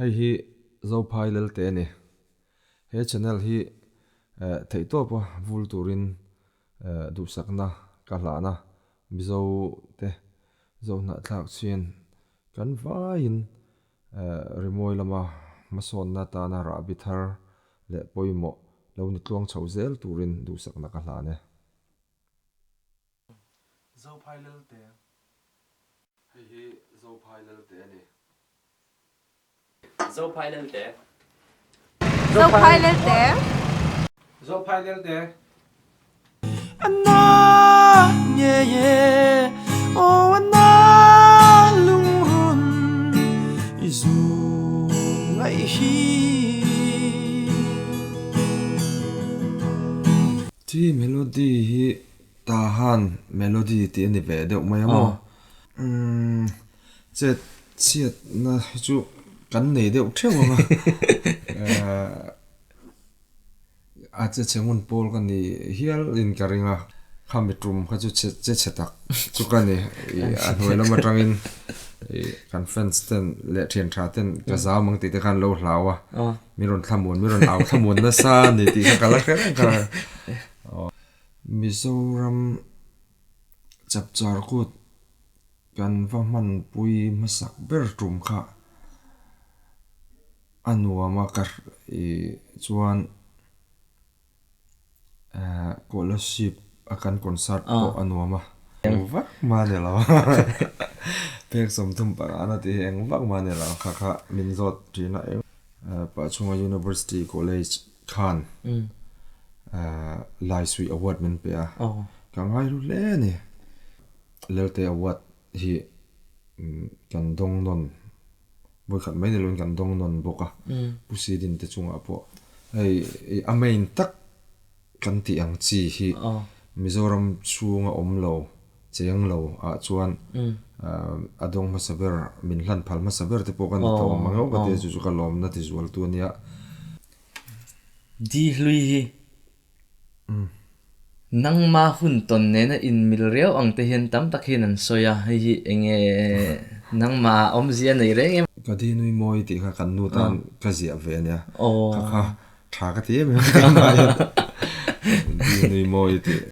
Hei hi Zophai Lelte a ni. He channel hi theihtawpa vul turin duhsakna ka hlahna Mizo te Zohnahthlak chhian kan vaiin rimawi lama hmasawnna tana rahbi thar leh pawimawh lo ni tluang chho zel turin duhsakna ka hlan e. Zophai Lelte. Hei hi Zophai Lelte a ni. Zophai Lelte. Zophai Lelte. Zophai Lelte. Thi melody hi Tahan melody tih a ni ve deuh mai a maw? Umm chet chhiatna hi chu kan nei deuh theuh ang a, a che chhe ngun pawl ka ni hial in ka ring a, khami tum kha chu che che chhe tak chu ka ni, a hnuai lam atangin kan fans ten leh thian tha ten ka zam ang tih te khan lo hlau a, min rawn thlamuan min rawn au thlamuan nasa a ni tih kha ka la hre reng kha. Mizoram chapchar kut kan va hmanpui hmasak ber tum kha a nuam a ka ih chuan eh scholarship a kan concert pawh a nuam a. Eng vak mah ni lo pek 35 a tih hi eng vak mah ni lo kha kha min zawt thin a eng Pahchhunga University College khan Laisuih Award min pe a ka ngai ru hle a ni. Lelte Award hi kan dawng nawn vawikhat mai ni loin kan dawng nawn bawk a, Pu Sidin te chungah pawh hei a main tak kan tih ang chi hi Mizoram chhunga awm lo cheng lo ah chuan a dawng hmasa ber min hlan phal hmasa ber te pawh ka ni tawh ang mang ka ti a chu chu ka lawmna ti zual tu a nia. Di hlui hi nangma hun tawn nena inmil riau ang te hian tam tak hian an sawi a, hei hi enge nangma awmzia nei reng em? Ka di nui mawi tih kha kan nu tan ka ziah ve a nia, kha kha tha ka ti em em keimah hian di nui mawi tih.